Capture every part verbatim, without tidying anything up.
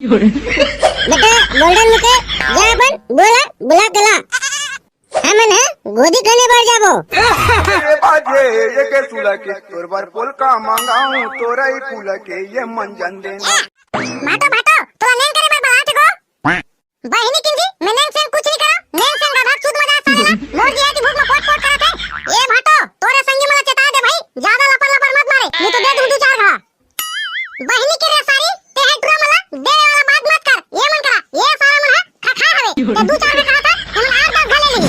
बेटा, गोल्डन मुके, जा अपन बोला, बुला के ला। हमन ह गोदी खने बर जाबो। ए बाजे, ये के सुला के, तोर बर पोलका मंगाऊं, तोरा ही फूला के, ये मन जान देना। भाटो, भाटो, तोला नेंग करे बर बलाथे गो। बहिनी किंजी, मैं नेंग सेंग कुछ नहीं करा, नेंग सेंग गाभा सूत मजा सारे ला, मोर जी है कि भूख में पोट पोट करत है। ए भाटो, तोरे संगी मला चेता दे भाई, ज्यादा लपर लपर मत मारे, नहीं तो दे दूं दू चार घा। बहिनी के रे सारी, ते है टुरा मला दे वाला बात मत कर। ये मन करा, ये सारा मन हा खा खा हवे। ते दू चार में कहा था, हमन आठ दस घा ले लेही।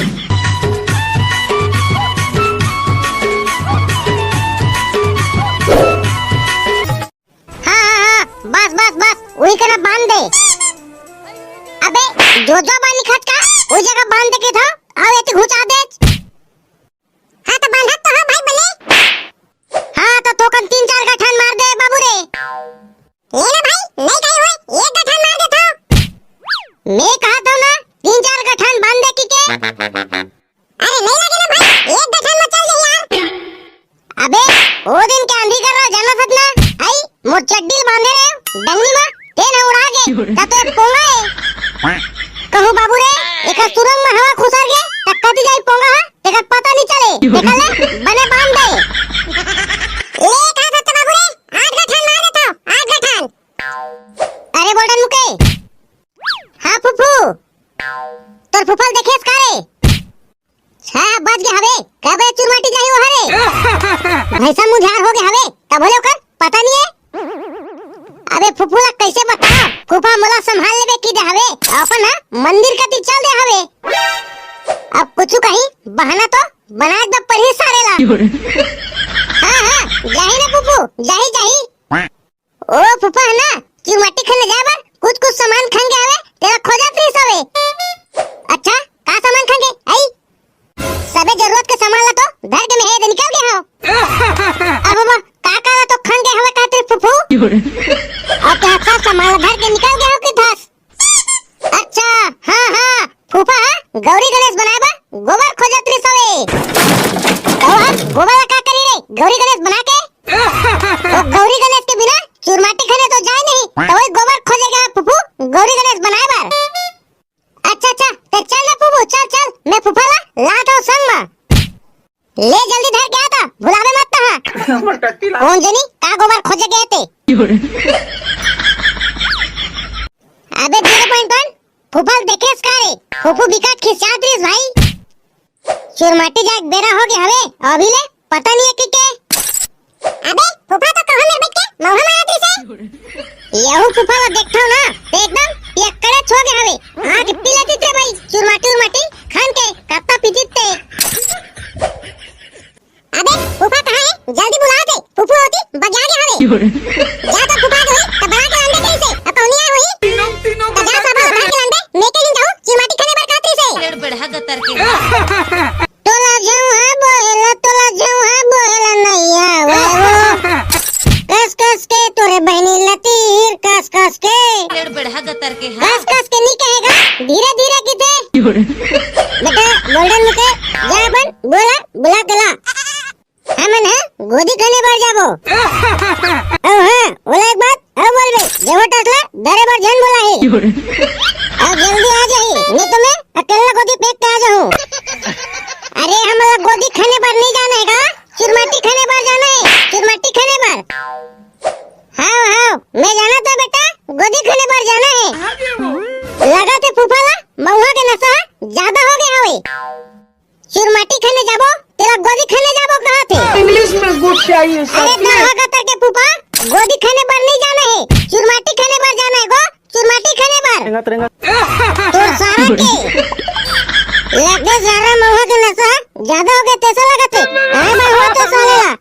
हाँ, हाँ, हाँ, बस, बस, बस, वही करा बांध दे। अबे, जो जो बानी खटका, वही जगह बांध दे के था, आवे ते घुचा दे। हाँ, तो बांधत तो हो भाई बने। हाँ, तो थोकन तीन चार गठान मार दे बाबू रे। ये ना भाई, नहीं कहीं होए, एक गठान मार देता। मैं कहा था ना, तीन चार गठान बांध दे की के। अरे नहीं लगे ना भाई, एक गठान में चल जाए यार। अबे, ओ दिन के आंधी कर रहा जाना सतना, आई, मोर चड्डी ल बांधे रहे, डंगनी मा, तेन ह उड़ा गे, त तो एक पोंगा है। कहूँ बाबू रे, एक सुरंग में हवा खुसर गे, त कति जाई पोंगा हा, तेकर पता नहीं चले, देखा ले, बने बांध दे। ले, कहा सत्य बाबू रे, आठ गठान मार देता, आठ गठान। अरे बोल्डन मुके। हाँ फुफू, तोर फुफल देखेस का रे? हाँ, बच गया हवे। कबे चुरमाटी जाही वो हरे? भैंसा मुझार हो गया हवे, तब होले ओकर पता नहीं है। अबे फुफू ला कैसे बता? फूफा मोला संभाल लेबे की दे हवे। अपन हा मंदिर कती चल दे हवे। अब कुछ कहीं बहाना तो बनाए द पड़ी सारे ला। हाँ, हाँ, जाही ना फुफू, जाही, जाही। ओ फूफा है ना, चुरमाटी खाने जाए बर कुछ कुछ सामान खंगे हवे, तेला खोजत रहिस हवे। अच्छा, का सामान खंगे? आई, सबे जरूरत के सामान ला तो धर के मैं हे दे निकल गया हूँ। अब वो का का ला तो खंगे हवे कहते फूफू? और क्या सब सामान ला धर के निकल गया हो कि धस? अच्छा, हाँ, हाँ, फूफा, हाँ, गौरी गणेश बनाए बर गोबर खोजत रहिस हवे। तो हम गोबर ला का करी रे, गौरी गणेश बना के? तो गौरी गणेश के बिना चुरमाटी खाने तो जाए नहीं, तो वही गोबर खोजे गया फूफू, गौरी गणेश बनाए बर। अच्छा, अच्छा, ते चल ना फूफू, चल, चल, मैं फूफा ला लात हूँ संग में। ले जल्दी धर के आ ता, भुलावे मत तहा। कौन जनी का गोबर खोजे गए ते? अबे जीरो पॉइंट वन, फूफल देखेस का रे? फूफू बिकट खिसियात रहिस भाई। चुरमाटी जाए के बेरा हो गया हवे, अभी ले पता नहीं है कि के। अबे फूफा तो कहो मेरे बच्चे, मौहा मारत रहिस है। यहू फूफा ला देखथव ना, ते एकदम पियक्कड़े छो गए हवे। आँख पीला चित्रे भाई, चुरमाटी उरमाटी खान के कत्ता पीतित ते। अबे फूफा कहाँ है? जल्दी बुला दे, फूफू होती बजा गए हवे। जा तो फूफा जो है, तो बड़ा के लांदे कहीं से, अब पौनी आए हुई। तो जा सब भर के लांदे, मैं के नहीं जाऊँ, चुरमाटी खाने बर खातरी से। पेड़ बढ़ा गतर के। तोला जौहा बोएला, तोला जौहा बोएला नैया, वाह, वाह। कस कस के तोरे बहनी लतीर, कस कस के। पेड़ बढ़ा गतर के, हाँ। कस कस के नहीं कहेगा, धीरे धीरे किथे। बेटा, गोल्डन मुके, जा अपन, बोला, बुला के ला। हमन ह गोदी खने बर जाबो। अउ हाँ, ओला एक बात अउ बोलबे, देवो टसला डरे बर झन बोला हे। अब जल्दी आ जाही, नहीं तो मैं अकेला गोदी फेंक के आ जाहूँ। अरे हमला गोदी खने बर नहीं जाना है का? चुरमाटी खने बर जाना है, चुरमाटी खने बर। हाँ, हाँ, मैं जाना था बेटा, गोदी खने बर जाना है। लगा थे फूफा ला, महुआ के नशा ज्यादा हो गया हवे। चुरमाटी खाने जाबो, तेरा गोदी खाने जाबो कहा थे? इंग्लिश में गुड चाहिए, अरे समझे? दोहा कतर के फूफा, गोदी खाने बर नहीं जाना है, चुरमाटी खाने बर जाना है गो, चुरमाटी खाने बर। रेंगत, रेंगत। तोर सारा के लगे सारा महुआ के नशा ज्यादा हो गया, तैसा लगा थे। हाँ, मैं हुआ तो साले ला।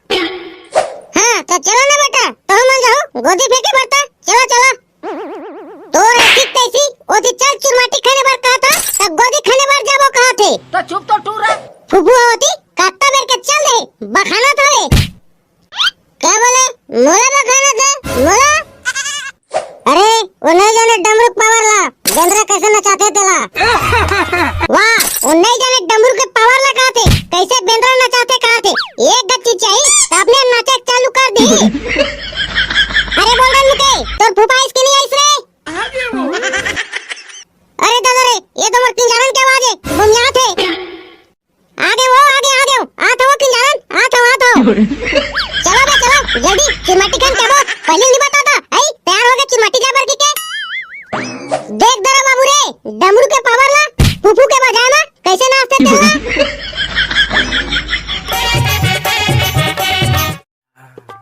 हाँ, तो चलो ना बेटा, तो हम जाओ, गोदी फेंके बरता, चलो, चलो। तोर ऐसी तैसी, ओती चल चुरमाटी खाने बर कहा था, तब गोदी खाने बर जाबो कहा थे। तो चुप तो टूरा। फुफू होती, कत्ता बेर के चल दे, बखाना था रे। क्या बोले? मोला बखाना था, मोला? अरे, वो नहीं जाने डमरू पावर ला, बेंदरा कैसे नचाते तेला। वाह, वो नहीं जाने डमरू के पावर ला कहा थे, कैसे बेंदरा नचाते कहा थे। एक गच्ची चाहिए, तो अपने नाचे चालू कर दी। अरे बोल रहा मुके, तोर फूफा इसके नहीं आइस रे? चलो बे, चलो, जल्दी चुरमाटी खान के आवो। पहले नहीं बताता, आई, तैयार हो गए चुरमाटी जाबर की के। देख दरा बाबू रे, डमरू के पावर ला, फूफू के बजाए मा, कैसे नाचते तेला।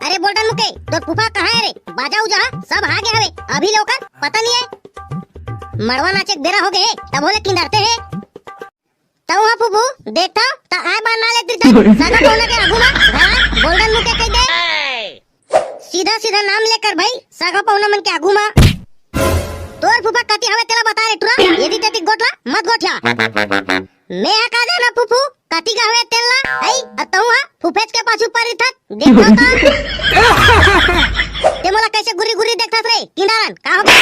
अरे बोल्डन मुके, तोर फूफा कहाँ है रे? बाजा उजा सब हा गे हवे, अभी ले ओकर पता नहीं है। मड़वा नाचे के बेरा हो गए, तब होले किंदरते है। तऊ हा फूफू, देखता, त आए बार ना लेती था, सगा पहुना के आगू मा, घरा, बोल्डन मुके कह दे। सीधा सीधा नाम लेकर भाई, सगा पहुना मन के आगू मा। तोर फूफा कति हवे तेला बता रे टुरा, यदि तेती गोठला, मत गोठिया। मैं हा का जाना फूफू, कति का हवे तेला, आई, अ तऊ हा फूफेच के पाछू परी थक, देखो तो। ते मोला कैसे गुरी गुरी देखथस रे, किंदारन, का हो गया?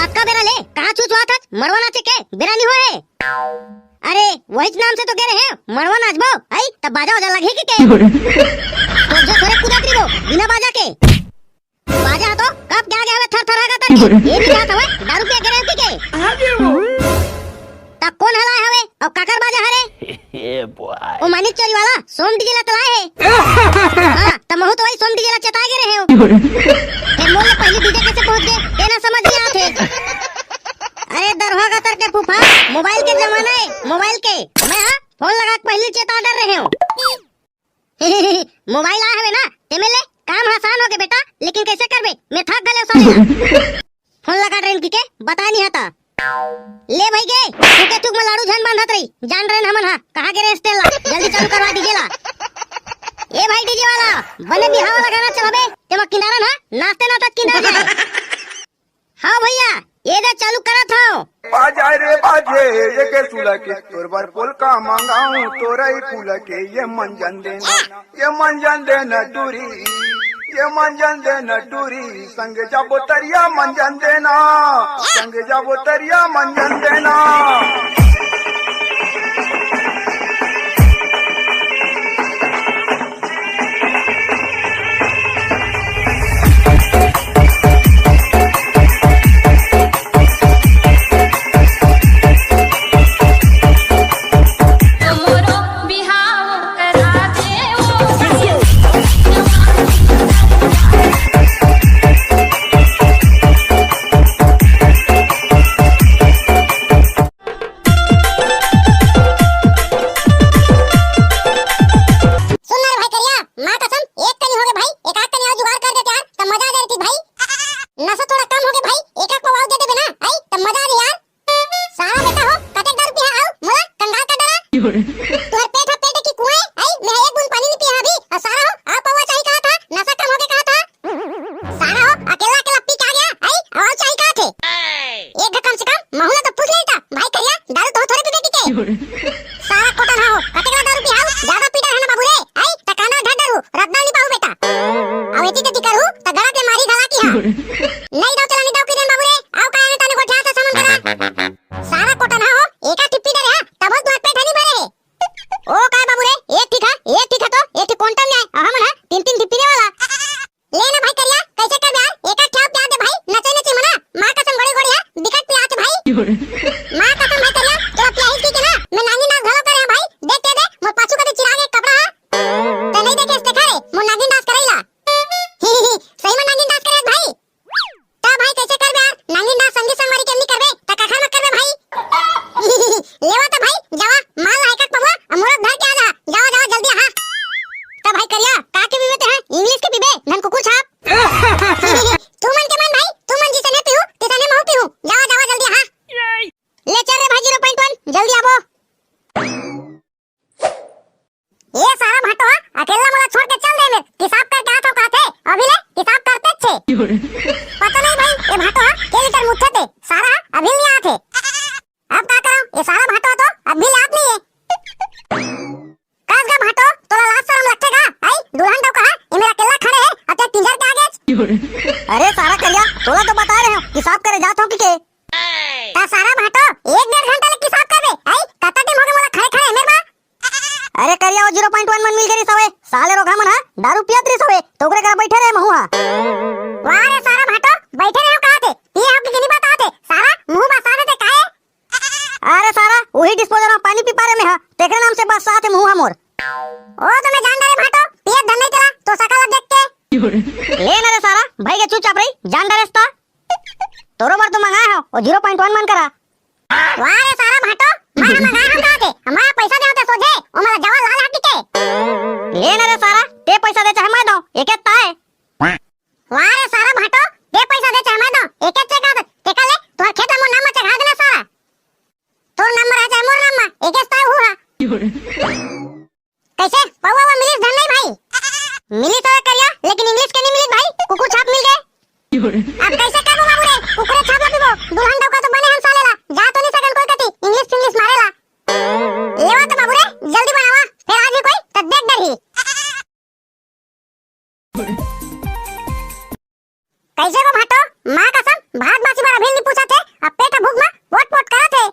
अतका बेरा ले, कहाँ चूचवात हच? मड़वा नाचे के बेरा नी होए। अरे, वहीच नाम से तो गे रहे, मड़वा नाचबो, आई, तब बाजा वाजा लगे कि के? तो जो थोड़े कुदात रहिबो, बिना बाजा के। बाजा तो कब के आगे हवे थर थर हागा तक के। ये भी बात हवे, दारू पिया के रहे कि के? त कौन हलाए हवे? अउ काकर बाजा हरे? ओ मानिक चोरी वाला, सोम डीजे ला तलाए हे। हाँ, त महू तो वही सोम डीजे ला चेताए गे रहे हो। फिर मोर ले पहली डीजे कैसे पहुंच गए? तेना समझ नहीं आते। अरे दरभा गतर के फूफा, मोबाइल के जमाना है, मोबाइल के। मैं हाँ, फोन लगा के पहली चेता डर रहे हो। मोबाइल आ हवे ना, तेमे ले काम आसान हो गए बेटा, लेकिन कैसे करबे? मैं थक गले साले। फोन लगा ट्रेन की के बता नहीं आता। ले भाई गे, तू के थुक में लाड़ू झन बांधत रही, जान रहे हमन हा, कहाँ गे रे स्टेला, जल्दी चालू करवा डीजे ला। ए भाई डीजे वाला, बने बिहाव वाला गाना चलाबे, तेमा किनारन हा, नाचते नाचत किनार जाए। हाँ भैया, ये दे चालू करत हव। बाजा रे बाजे, ये के सुला के, तोर बर पोलका मंगाऊं, तोरई फूला के, ये मंजन देना, ये मंजन देना टूरी, ये मंजन देना टूरी, संग जाबो तरिया मंजन देना, संग जाबो तरिया मंजन देना। सुन ना रे भाई करिया, माँ कसम, एक कनी होगे भाई, एक आध कनी अउ जुगाड़ कर देते यार, त मजा आ जाती भाई। नशा थोड़ा कम होगे भाई, एक आध पवा अउ दे देबे ना, आई, त मजा आ जाए यार। सारा बेटा हो, कतेक दारू पीहा अउ, मोला कंगाल कर डरा। तुहर पेट ह पेट की कुआं, आई, मैं एक बूंद पानी नहीं पीहा अभी, अउ सारा हो, अउ पवा चाही कहा था, नशा कम होगे कहा था। सारा हो, अकेला अकेला पी के आ गया, आई, अउ चाही कहा थे। एक घ कम से कम महू ला तो पूछ लेता, भाई करिया, दारू तो थोड़े पीबे पी के। सारा कोटन हा हो, कतेकला दारू पीहाऊ, ज्यादा पी डर है ना बाबू रे, आई, त कांदा ढार डरू, रद्दा नहीं पाऊ बेटा। अउ एती तेती करू, त गला के मारी घला की हा। नहीं दाऊ चला, नहीं दाऊ पी देन बाबू रे, आओ का आने ताने गोठिया से सामान करा। सारा कोटन हा हो, एका टिप्पी डरे हा, तब तुहर पेट नहीं भरे है। ओ काय बाबू रे, एक ठीक हा, एक ठीक हा तो, एक ठीक क्वांटम नहीं आए, अहा मन हा, तीन तीन टिप्पी ने वाला। ले ना भाई करिया, कैसे कर यार? एक आध ठेव प्यार दे भाई, नचे नचे मना। माँ कसम घोड़ी घोड़ी है, बिकट पियात भाई। माँ कसम भाई करिया, तोला पियाही की के ना, मैं नांगी नाच घलो करे हैं भाई। देख के दे, मोर पाछू का दे चिराग एक कपड़ा है। ते नहीं देखे, देखा रे, मोर नागिन डांस करैला। ही, ही, ही, सही में नागिन डांस करे भाई। ता भाई कैसे करबे यार? नांगिन डांस संगी संगवारी के नहीं करबे, ता कखर में करबे भाई। लेवा तो भाई, जावा, माल लायक पबुआ, अमूरत धर के आ जा। जावा, जावा, जल्दी आ, हाँ। ता भाई करिया, का के पीबे ते हैं? इंग्लिश के पीबे, धन कुकुर छाप। तू मन के मन भाई, तू मन जिसने पीहू, तिसने महू पीहू। जावा, जावा, जल्दी आ, हाँ। ले चल रे भाई ज़ीरो पॉइंट वन, जल्दी आबो। ये सारा भाटो हा, अकेला मोला छोड़ के चल दे मेर, पेशाब करके आत हो कहथे, अभी ले पेशाब करते छे। पता नहीं भाई, ये भाटो हा, के लीटर मुठे ते, सारा हा, अभी नहीं आत है। अब का करो, ये सारा भाटो हा तो, अभी ले आत नहीं है। कस गा भाटो, तोला लाज शरम लगथे गा, आई, दुल्हन डौका हा, ये मेर अकेला खड़े है, अब ते पिंजर के आगे। अरे सारा करिया, तोला तो बता रहे हो, पेशाब करे जात हो कि के? ता सारा भाटो, एक डेढ़ घंटा ले पेशाब करबे, आई, कत्ता टाइम होगे मोला खड़े खड़े, मेर बा। अरे करिया, वो ज़ीरो पॉइंट वन मन मिल गे रिस हवे, साले रोगहा मन हा दारू पियत रिस हवे, तो ओकरे करा बैठे रहे महू हा। वाह रे सारा भाटो, बैठे रहे हो कहा थे, पिए हो कि नहीं बता थे, सारा मुंह बसा देते काहे? अरे सारा, वही डिस्पोजल में पानी पी पा रहे मैं हा, तेकरे नाम से बसा थे मुंह हा मोर। ओ तो मैं जान डारे भाटो, भई गे चुपचाप रही, जान डरेस त। तोरो बर तो मंगाए हंव, ओ zero point one मन करा। वाह रे सारा भांटो, मैं ह मंगाए हंव कहाथे, हमर पैसा दे होते सोझे, ओ मोला जवान लाल हट्टी के। ले ना रे सारा, ते पैसा दे चाहे मैं दंव, एके ताय। वाह रे सारा भांटो, ते पैसा दे चाहे मैं दंव, एके चेक आदत, ते का ले, तोहर खेत ला मोर नाम म चढ़ा देना सारा। तोर नाम म रहे चाहे मोर नाम म, एके ताय हूँ हा। कइसे? पौवा वा मिलिस धन नहीं भाई? मिलिस तो करिया, लेकिन English के नहीं मिलिस भाई, कुकुर छाप मिल गए। अब कइसे करबो बाबू रे, कुकुरे छाप ला पीबो, दुल्हन डौका तो बने हन साले ला, जा तो नहीं सकन कोई कती, English फिंग्लिश मारे ला। लेवा तो बाबू रे, जल्दी बनावा, फिर आज ही कोई तो देख डरही। कइसे गो भांटो, माँ कसम, भात बासी बर अभी नहीं पूछा थे, अब पेट भूख में पोट पोट करा थे।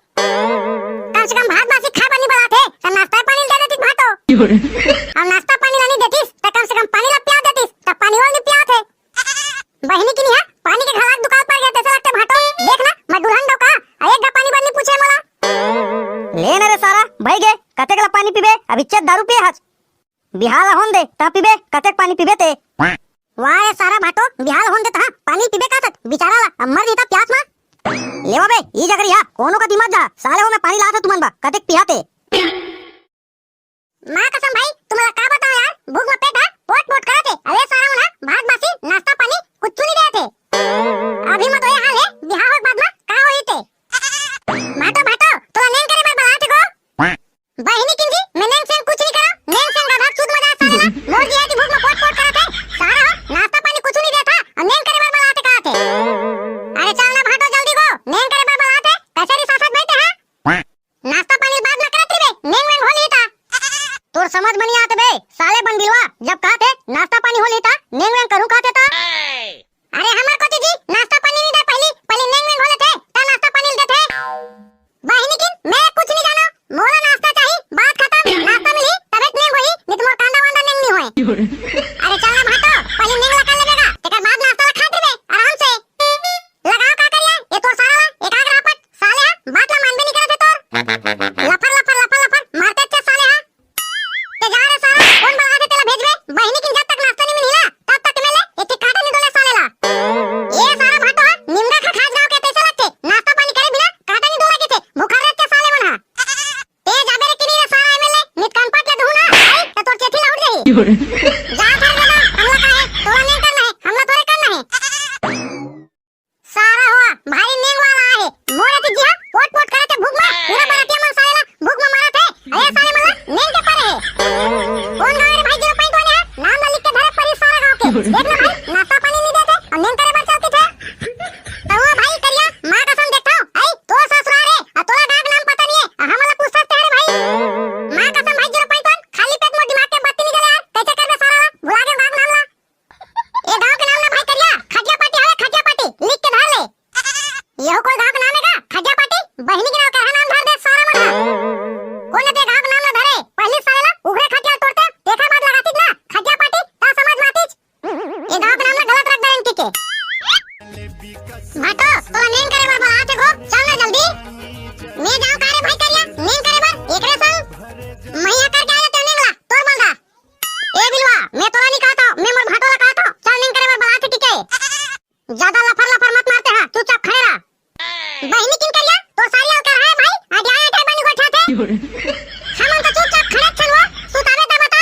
कम से कम भात बासी खाए बर नहीं बला थे, त नाश्ता पानी दे देती भांटो। अब नाश्ता पानी ला नहीं देतीस, त कम से कम पानी ला पिया देतीस, त पानी वाला नहीं पिया थे। बहिनी की नहीं है, पानी के घलाक दुकाल पर गए, तैसे लगते भांटो। देख ना, मैं दुल्हन डौका, आ एक गा पानी बर नहीं पूछे मोला। ले ना रे सारा, भई गे, कतेक ला पानी पीबे, अभी चेत दारू पिए हच। बिहाव ला होन दे, तहाँ पीबे, कतेक पानी पीबे ते। वाह रे सारा भांटो, बिहाव ला होन दे तहाँ पानी पीबे का सक, बिचारा ला, अब मर जीता प्यास मा। लेवा बे, ई जगरी हा, कोनो कती मत जा, साले हो मैं पानी लात हूँ तुमन बा, कतेक पिहा ते। माँ कसम भाई, तुमला का बताओ यार, भूख में पेट हा, पोट पोट करत हे, अरे सारा मन हा, भात बासी, नाश्ता पानी, कुछ नहीं देते। अभी मत ये हाल है, बिहाव होए के बाद मा, का होई ते। भांटो, भांटो, तोला नेंग करे बर बलात हे गो। बहिनी किंजी, मैं नेंग सेंग कुछ नहीं करा, नेंग सेंग गाधा चूत मजा साले ला, मोर जिया की भूख में पोट पोट करत हे, सारा हो, नाश्ता पानी कुछ नहीं देता, और नेंग करे बर बलात हे कहाथे। अरे चल ना भांटो जल्दी गो, नेंग करे बर बलात हे, कचहरी सासत बैठे हैं। नाश्ता पानी बाद में करत रहिबे, नेंग वेंग हो ली ता। तोर समझ में नहीं आते बे, साले बन बिलवा, जब कहाथे, नाश्ता पानी हो ली ता, नेंग वेंग करूँ कहाथे ता। अरे हमर कोती जी नाश्ता पानी नहीं दे, पहली पहली नेंग वेंग हो लेथे, त नाश्ता पानी देथे। बहिनी किन, मैं कुछ नहीं जानो, मोला नाश्ता चाही, बात खत्म। नाश्ता मिलही तबे नेंग होही, नहीं तो मोर कांदा वांदा नेंग नहीं होए। अरे चल ना भांटो, पहली नेंग ला कर लेबे गा, तेकर बाद नाश्ता ला खात रहिबे आराम से। लगाओ का करिया, ये तोर सारा ला, एक आग रापट, साले हा, बात ला मानबे नहीं करत हे तोर। लफर लफर लफर लफर मारते थे साले हा। ते जा रे सारा, कोन बलाथे तेला भेजबे? बहिनी किन जब तक नाश्ता नहीं मिलही ना, तब तक मैं ले एक कांटा नहीं डोले साले ला। ये सारा भांटो हा, निमगा खा खाज गाँव के तैसे लगथे, नाश्ता पानी करे बिना कांटा नहीं डोला के थे, भुखा रहते साले मन हा। ते जाबे रे कि नहीं रे सारा एमएलए, नित कान पाट ले दुहू ना, आई, त तोर चेथी ला उठ जाही। जा घर में ना, हमला का है, तोला नहीं करना है, हमला थोड़े करना है। सारा हुआ, भारी नेंग वाला आहे। मोर अति जिहा, पोट पोट करत हे भूख मा, पूरा बरातिया मन साले ला भूख मा मरत हे। अरे साले मन ला नेंग के परे हे। कोन गाँव रे भाई zero point one हे? नाम ला लिख के धरे परी सारा गाँव के। देख ना भाई, नाश्ता पानी नहीं देते, और नेंग करे बर चलती थे। तहुआ भाई करिया, माँ कसम देखता हूँ। आई, तो ससुरा रे, आ तोला गाँव के नाम पता नहीं है, आ हमला पूछता है रे भाई। माँ कसम भाई zero point one, खाली पेट मोर दिमाग के बत्ती नहीं जले यार, कैसे करबे सारा ला, भुला गए गाँव के नाम ला। ए गाँव के नाम ना भाई करिया, खटिया पाटी हवे, खटिया पाटी, लिख के धर ले। यहू कोई गाँव के नाम हे का? खटिया पाटी? बहिनी के नाम के नाम धर दे सारा मन हा। कोन ते गाँव के नाम ला धरे? पहली साले ला उघरे खटिया तोड़ते, तेखर बाद लगातीस ना, खटिया पाटी, ता समझ मातीस। ए गाँव के नाम ला गलत रख दे इनकी के। भाटो, तोला नेंग करे बर बलात हे गो, चल ना जल्दी। मैं जाऊँ का रे भाई करिया, नेंग करे बर, एकरे संग। मइया करके आया तो नेंग ला, तोर बलदा। ए बिलवा, मैं तोला नहीं कहता, मैं मोर भाटो ला कहता, चल निंग करे बर बलात हे, ठीक है? ज्यादा लफर लफर मत मारते हा, चुपचाप खड़े रहा। बहिनी किन करिया, तोर सारी अलकर है भाई, आगे आए थे बनी गोठा थे। हमन तो चुपचाप खड़े छन वो, सुतावे ता बता।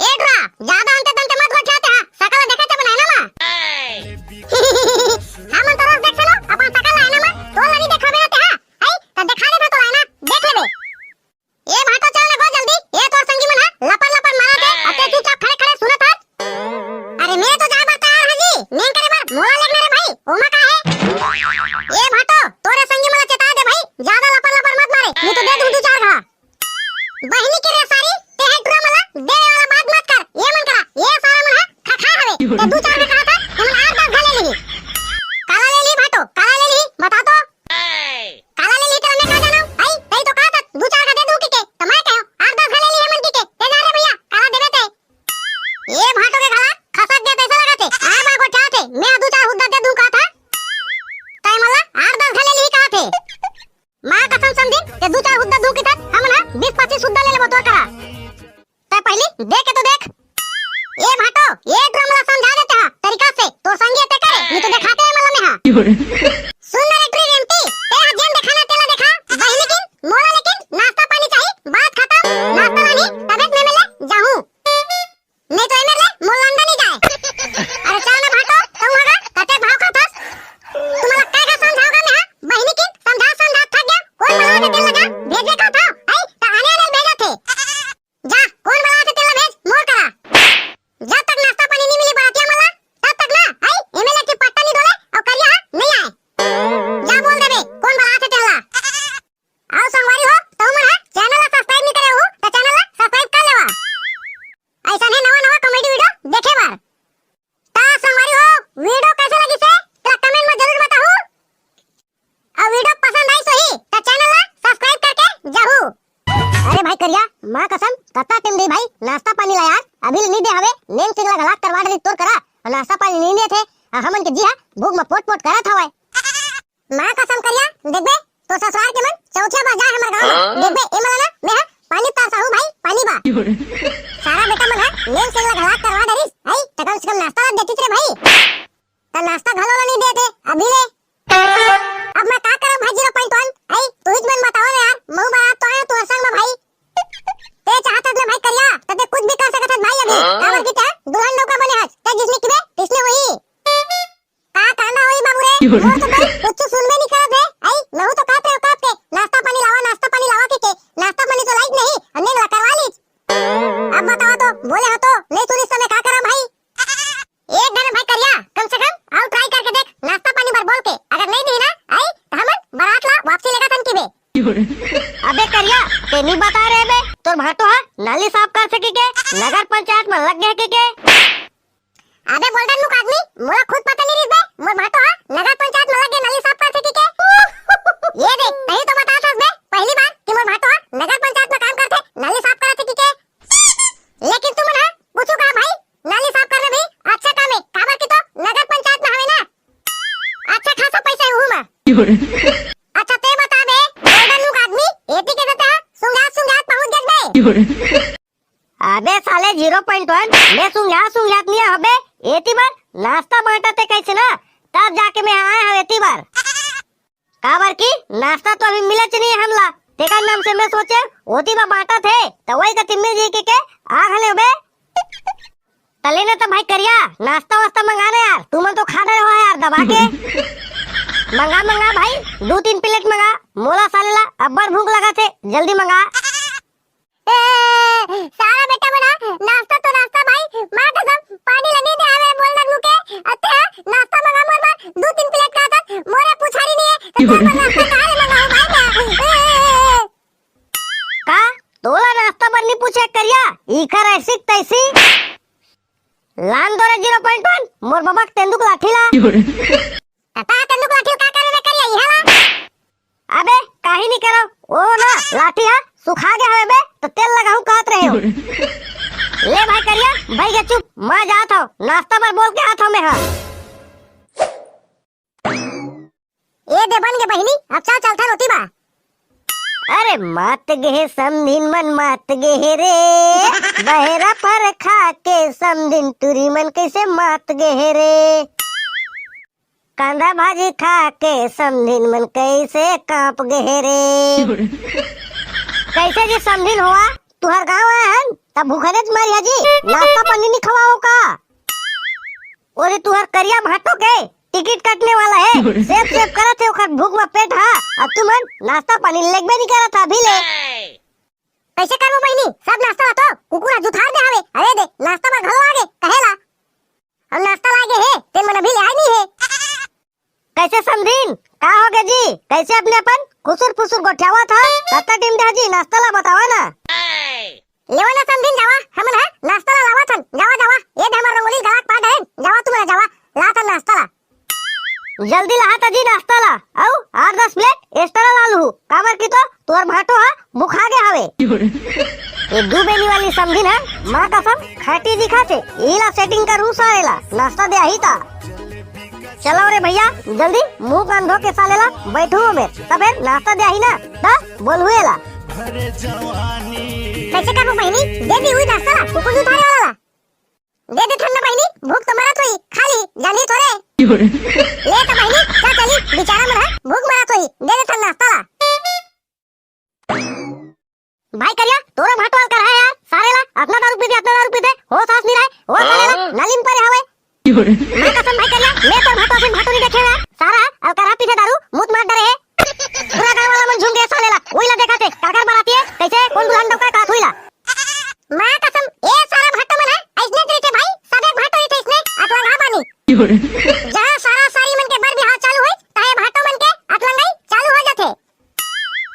ए डुरा, ज्यादा अंते तंते मत गोठियाते हा, सकल देखे ते बनाए ना माँ। हमन तो रोज देख चलो, अपन सकल आए ना माँ, तोला नहीं देखावे रहते हा, आई, तो देखा दे तो आए ना, देख लेबे। ए भाटो चल ना गो जल्दी, ए तोर संगी मन हा लपर लपर मारत हे, अते चुपचाप खड़े खड़े सुनत हस। अरे मैं तो जाए बर तैयार हंव जी, नेंग करे बर मोला लेगना रे भाई, ओमा का हे? ए भाटो तोरे संगी मन ला चेता दे भाई, ज्यादा लपर लपर मत मारे, नहीं तो दे दूं दू चार घा। बहिनी के रे सारी, ते हे टुरा मन ला देवे वाला बात मत कर, ए मन करा, ए सारा मन हा खा खा हवे, ते दू चार घा कहा था, हमन आठ दस घा ले ली। काला ले ली भाटो, काला ले ली, बता तो। काला ले ली तेला मैं का जानव? आई, तई तो कहा था, दू चार घा दे दूं किके, त मैं कहेव, आठ दस घा ले ली हमन किके, ते जा रे भैया, काला देबे ते। ए भाटो के घला, खसक दे तैसा लगा थे, आर बार गोठिया थे, मैं दू चार हुद्दा दे दूं कहा था। सुन ना रे टूरी रेमटी, ते हा जेन देखाना तेला देखा, बहिनी किन मोला लेकिन नाश्ता पानी चाही, बात खतम। नाश्ता लानी तबे मैं मिले जाहूं, नहीं तो एमेर ले मोर लंदन ही जाए। अरे चल ना भाटो, तुम हगा कते भाव खाथस? तुम्हारा काय का समझाओगा मैं, हां? बहिनी किन समझा समझा थक गया। कोन बलावत हे तेल लगा भेज दे का था? आई त आने वाले भेजा थे। जा, कोन बलावत हे तेला भेज मोर करा। जब तक नाश्ता पानी नहीं मिली बरातिया मला, तब तक ना आई एमएलए के पट्टा नहीं डोले और करिया नहीं आए। जा बोल देबे कोन बलावत हे तेला। आओ संगवारी हो, तहु मन ह चैनल ला सब्सक्राइब नहीं करे हो, तो चैनल ला सब्सक्राइब कर लेवा। ऐसा नहीं नवा नवा कॉमेडी वीडियो देखे बर। ता संगवारी हो, वीडियो कैसे लगी से तेला कमेंट में जरूर बताहू। और वीडियो पसंद आई सही तो चैनल ला सब्सक्राइब करके जाहू। अरे भाई करिया, माँ कसम, कत्ता टाइम दे भाई, नाश्ता पानी ला यार, अभी ले नहीं दे हवे, नेंग सिंग ला घलाक करवा डरी तोर करा, और नाश्ता पानी नहीं दे थे, और हमन के जी हा भूख में पोट पोट करत हवे। माँ कसम करिया, देखबे तो ससुराल के मन चौथिया बस जाए हमर गाँव में, देखबे ए मला ना, मैं हा पानी तार साहू भाई, पानी बा। सारा बेटा मन हा नेंग सिंग ला घलाक करवा डरिस, आई, त कम से कम नाश्ता ला देती रे भाई। त नाश्ता घलो ला नहीं देते अभी ले। अब मैं का करब भाई जीरो पॉइंट वन? आई, तू ही मन बताओ ना यार, महू बारात तो आया तू संग में भाई। ते चाहत हस ना भाई करिया, त ते कुछ भी कर सकत हस भाई अभी। हाँ? काबर की ते दुल्हन नौका बने हस, ते जिसने किबे, तिसने वही। का कांदा होई बाबू रे? वो तो भाई कुछ सुनबे नहीं करत है। आई, महू तो काप रे काप के, नाश्ता पानी लावा, नाश्ता पानी लावा के, के नाश्ता पानी तो लाइक नहीं, हमने ला करवा ली। अब बताओ तो, बोले हो तो, नहीं सुनिस त मैं का करब भाई? एक घंटा भाई करिया, कम से कम आओ ट्राई करके देख, नाश्ता पानी बर बोल के, अगर नहीं दी ना, आई, तो हमन बारात ला वापसी लेगा थन की बे। अबे करिया, ते नहीं बता रहे बे, तोर भाटो हा नाली साफ कर सके के, नगर पंचायत में लग गए के, के? अबे बोलडन मुख आदमी, मोला खुद पता नहीं रहिस बे, मोर भाटो हा नगर पंचायत में लग गए नाली साफ कर सके के। ये देख, तही तो बता थस बे, पहली बार कि मोर भाटो हा नगर पंचायत में काम करथे, नाली साफ कर सके के। लेकिन तुमन हा कुछ कहा भाई, नाली साफ करना भी अच्छा काम है, काबर की तो नगर पंचायत में हवे ना, अच्छा खासा पैसा है उहू में। अच्छा ते बता बे, बोलडन मुख आदमी, एती के देते हा, सुंघात सुंघात पहुंच गए बे। अबे साले जीरो पॉइंट वन, मैं सुंघात सुंघात नहीं हबे, एती बर नाश्ता बांटा ते कैसे ना, तब जाके मैं आए हवे एती बर। काबर की नाश्ता तो अभी मिलच नहीं हमला, तेकर नाम से मैं सोचे ओती बा बांटत हे, त वही कति मिल जाई के, के आ घले बे। तले ना त भाई करिया, नाश्ता वास्ता मंगा ना यार, तुमन तो खा डरे हो यार दबा के। मंगा मंगा भाई, दू तीन प्लेट मंगा, मोला साले ला अब्बड़ भूख लगा थे, जल्दी मंगा। ए, सारा बेटा बना, नाश्ता तो नाश्ता भाई, माँ कसम, पानी लगे दे आवे बोल रख मुके, अते हा, नाश्ता मंगा मोर बर, दू तीन प्लेट का तक, मोरे पुछारी नहीं है, तो तेरे पर नाश्ता कहाँ ले मंगाऊँ भाई मैं? ए, ए, ए, ए। का? तोला नाश्ता बर नहीं पूछे करिया, इखर ऐसी तैसी। लान दो रे जीरो पॉइंट वन, मोर बबक तेंदुक लाठी ला। काका, तेंदुक लाठी का करे रे करिया, इहाँ ला? अबे, काही नहीं करो, ओ ना, लाठी हा, सुखा गया हवे बे, तो तेल लगाऊं कहत रहे हो। ले भाई करिया, भाई के चुप, मैं जात हूँ, नाश्ता बर बोल के आत हूँ मैं हा। ए दे बन के बहिनी, अब चल चलथन ओती बा। अरे मात गे हे समधिन मन मात गे हे रे, बहरा पर खा के समधिन टुरी मन कैसे मात गे हे रे। कांदा भाजी खा के समधिन मन कैसे कांप गे हे रे। कैसे जी समधिन होवा, तुहर गांव आए हन, तब भूखनेच मरिया जी, नाश्ता पानी नहीं खवाओ का? ओरे तुहर करिया भाटो के टिकट कटने वाला है, सेप सेप करत है ओखर भूख में पेट हा, अब तुमन नाश्ता पानी लेगबे नहीं करत हा अभी ले। कैसे करबो बहिनी, सब नाश्ता ला तो कुकुर हा जुठार दे हवे। अरे दे, नाश्ता बर घलो आगे, कहे ला? हम नाश्ता लागे हे, तेन मन अभी ले आए नहीं है। कैसे समधिन, का हो गए जी? कैसे अपने अपन खुसुर फुसुर गोठियावत हा? कत्ता टीम दे जी, नाश्ता ला बतावा ना। लेवा ना समधिन, जावा, हमन हा नाश्ता ला लावत हन। जावा, जावा, ये दे हमर रंगोली गला के पाट है। जावा तुम ना, जावा, ला था नाश्ता ला। जल्दी ला था जी नाश्ता ला। अउ आठ दस प्लेट extra ला लूहू। काबर की तो तोर भाटो हा भुखा गे हवे। ये दू बेनी वाली समधिन हा, माँ कसम, खाटी दिखाथे। इला setting करूँ सारे ला, नाश्ता दे आही ता। चलो रे भैया, जल्दी मुंह कान धो के साले ला बैठू में, तब फिर नाश्ता दे आही ना, ता बोलहू एला। कैसे करबो बहिनी, दे दी हुई नाश्ता ला, कुकुर जुठारे वाला ला। दे दे ठंडा बहिनी, भूख तो मरत होई, खा ली, जानी थोरे। ले तो बहिनी, चल बेचारा मन ह भूख मरत होही, दे देथन नाश्ता ला। भाई करिया, तोरो भांटो अलकर है यार, सारे ला अतना दारू पीथे, अतना दारू पीथे, होश हास नहीं रहे, वो साले ला नाली म परे हवे। माँ कसम भाई करिया, मैं तोर भांटो असन भांटो नहीं देखे यार, सारा अलकर पीथे दारू, मुत मार डरे है। पूरा गांव वाला मन झूम गए साले ला, वही ला देखा थे, काकर बराती है, कैसे कौन दुल्हन डौका का थुई ला। माँ कसम, ए सारा भांटो मन है, ऐसने तो थे भाई, सब एक भांटो ही थे इसने, अतवा घा बानी। जहाँ सारा सारी मन के बर बिहाव चालू होई, तहे भांटो मन के अतलंगाई चालू हो जाथे।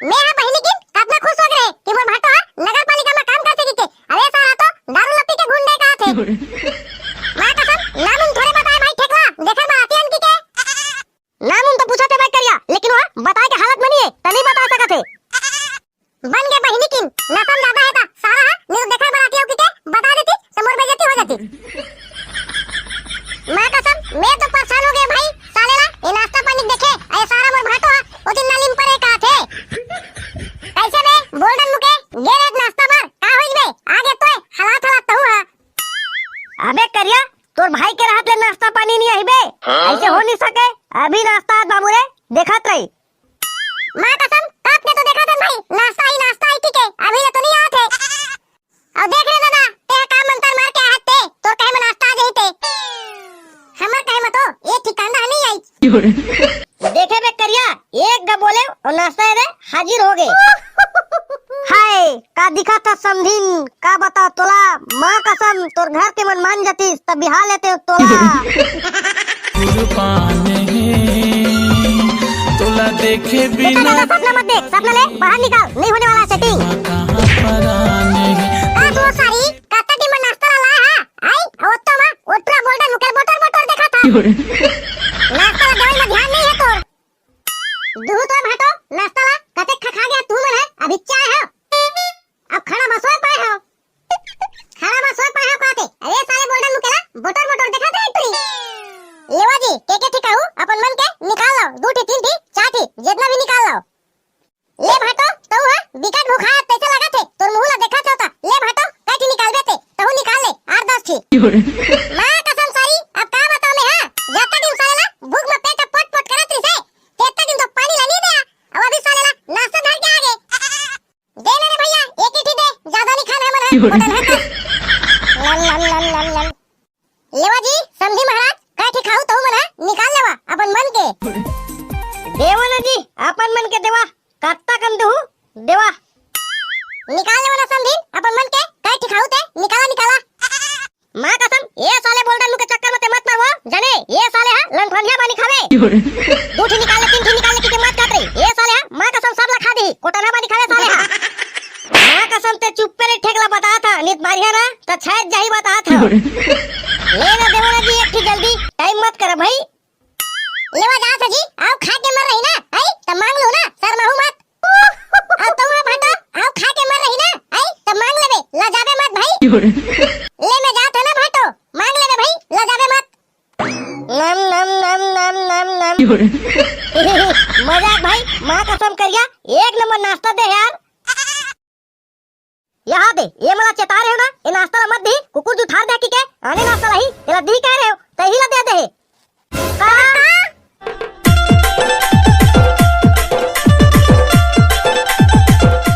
मैं हा बहिनी किन कतना खुश हो गए कि मोर भांटो हा नगर पालिका में काम करथे किके। अरे सारा तो दारू लपी के गुंडे का थे। माँ कसम, नाम उन थोड़े बताए भाई ठेकला, देखर बरातियन किके। नाम उन तो पूछा थे भाई करिया, लेकिन वह बताए के हालत में नहीं है, त नहीं बता सकत है। बन गए बहिनी किन, नशा में ज्यादा है ता, सारा हा, नहीं तो देखर बरातियन किके, बता देती, तो मोर बेइज्जती हो जाती। माँ कसम, मैं तो परेशान हो गए भाई, साले ला, ये नाश्ता पानी देखे, अरे सारा मोर भांटो हा, वो दिन नाली में परे का थे। कैसे बे, बोल्डन मुके, गे रे नाश्ता बर, का होइस बे, आगे तोय, हालात हालात तहु हा। अबे करिया, तोर भाई के रहत ले नाश्ता पानी नहीं आही बे, हाँ? ऐसे हो नहीं सके, अभी नाश्ता आज बाबू रे, देखत रही। माँ कसम, कब के तो देखा था भाई, नाश्ता ही नाश्ता ही ठीक है, अभी ले तो नहीं आत है। अब देख रे दादा, ते काम अंतर मार के हाथ ते, तोर कहे में नाश्ता आ जाई ते। हमर कहे में तो ये ठिकाना नहीं आई। देखे बे करिया, एक ग बोले और नाश्ता ये दे हाजिर हो गए। हाय, का दिखा था समधिन, का बता तोला, माँ कसम तोर घर के मन मान जतीस, तब बिहा लेते तोला। कुर्बान हे तोला देखे देखा बिना। दादा, सपना मत देख, सपना ले, बाहर निकाल, नहीं होने वाला सेटिंग। कहाँ परान हे? का तू सारी, कत्ता दिन में नाश्ता ला लाया है? आई, वो तो माँ, वो पूरा बोल्डन मुके बोटर बोटर देखा था। नाश्ता ला देवल में ध्यान नहीं है तोर। दूहू तो भांटो, नाश्ता ला, कते खा खा गया तू मन है, अभी चाय है। अब खड़ा बसोए पाए हो। खड़ा बसोए पाए हो कहते, अरे साले बोल्डन मुकेला, बोटर बोटर देखा था एक टुरी। लेवा जी, के के ठिकाऊ, अपन मन के निकाल लाओ, दू ठी, तीन ठी, चार ठी, जितना भी निकाल लाओ। ले भांटो, तू हा बिकट भूखा है, तैसे लगा थे, तोर मुंह ला देखा था, ले भांटो, कई ठी निकालबे ते, तहू निकाल ले, आठ दस ठी। माँ कसम सारी, अब का बताओ मैं हा, जत्ता दिन साले ला भूख में पेट पट पट करत रहिसे, तेत्ता दिन तो पानी ला नहीं दे, अब अभी साले ला नाश्ता धर के आ गए। दे ना रे भैया, एक ही ठी दे, ज्यादा नहीं खाना है मन है, होटल है तो। नम, नम, नम, नम, नम। लेवा जी, समधी महाराज, काय ठी खाऊ तहू मन है, निकाल लेवा, अपन मन के। देवा ना जी, अपन मन के देवा, कत्ता कन देहू, देवा। निकाल लेवा ना समधी, अपन मन के, काय ठी खाऊ ते, निकाला, निकाला। माँ कसम, ये साले बोल्डन मुके चक्कर में ते मत पड़वो, जाने, ये साले हा लंठनिया बानी खावे। दू ठी निकाल ले, तीन ठी निकाल ले, किके मत काट रही। ये साले हा, माँ कसम सब ला खा दी, कोटना बानी खावे साले हा। माँ कसम ते चुप्पे रही ठेकला बता था, नित मारिया ना, तो छायद जाही बता था। ले ना देवरा जी एक ठी जल्दी, टाइम मत कर भाई। लेवा जा सजी, आओ खा के मर रही ना, आई, त मांग लो ना, शर्माहू मत। आओ तुम भाटो, आओ खा के मर रही ना, आई, त मांग लेबे, लजाबे मत भाई। ले मैं जात है ना भाटो, मांग लेबे भाई, लजाबे मत। नम, नम, नम, नम, नम, नम। मजाक भाई, माँ कसम करिया, एक नंबर नाश्ता दे यार। यहाँ दे, ये मला चेता रहे हो ना, ये नाश्ता ला मत दी, कुकुर जुठार दे की के, आने नाश्ता ला ही, तेला दी कह रहे हो, तही ला दे दे। का?